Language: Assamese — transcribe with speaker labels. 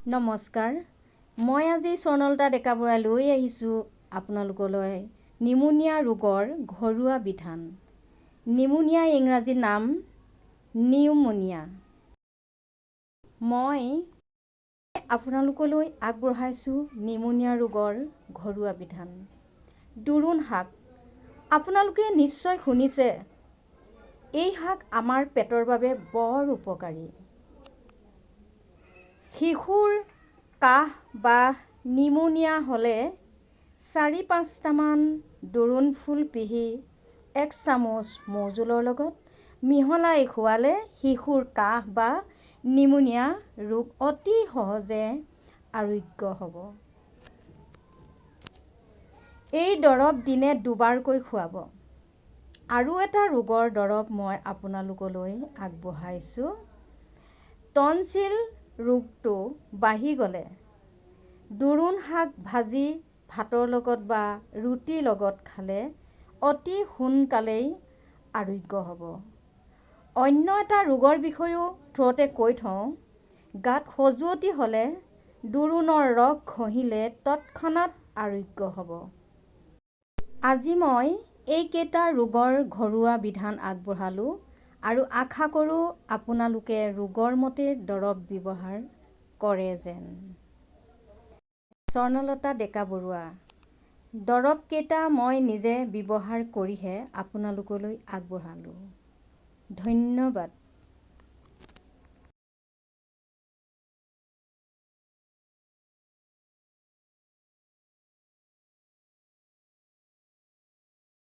Speaker 1: নমস্কাৰ, মই আজি স্বৰ্ণলতা ডেকা বৰাই লৈ আহিছোঁ আপোনালোকলৈ নিমুনিয়া ৰোগৰ ঘৰুৱা বিধান। নিমুনিয়া ইংৰাজী নাম নিউমোনিয়া। মই আপোনালোকলৈ আগবঢ়াইছোঁ নিমুনিয়া ৰোগৰ ঘৰুৱা বিধান। দোৰোণ শাক আপোনালোকে নিশ্চয় শুনিছে। এই শাক আমাৰ পেটৰ বাবে বৰ উপকাৰী। শিশুৰ কাহ বা নিমুনিয়া হ'লে 4-5টামান দোৰোণ ফুল পিহি এক চামুচ মৌজোলৰ লগত মিহলাই খুৱালে শিশুৰ কাহ বা নিমুনিয়া ৰোগ অতি সহজে আৰোগ্য হ'ব। এই দৰৱ দিনে দুবাৰকৈ খুৱাব। আৰু এটা ৰোগৰ দৰৱ মই আপোনালোকলৈ আগবঢ়াইছোঁ। টনচিল ৰোগটো বাঢ়ি গ'লে দোৰোণ শাক ভাজি ভাতৰ লগত বা ৰুটিৰ লগত খালে অতি সোনকালেই আৰোগ্য হ'ব। অন্য এটা ৰোগৰ বিষয়েও থোৰতে কৈ থওঁ। গাত খজুৱতি হ'লে দোৰোণৰ ৰস ঘঁহিলে তৎক্ষণাত আৰোগ্য হ'ব। আজি মই এইকেইটা ৰোগৰ ঘৰুৱা বিধান আগবঢ়ালোঁ আৰু আশা কৰোঁ আপোনালোকে ৰোগৰ মতে দৰৱ ব্যৱহাৰ কৰে যেন। স্বৰ্ণলতা ডেকা বৰুৱা। দৰৱকেইটা মই নিজে ব্যৱহাৰ কৰিহে আপোনালোকলৈ আগবঢ়ালোঁ। ধন্যবাদ।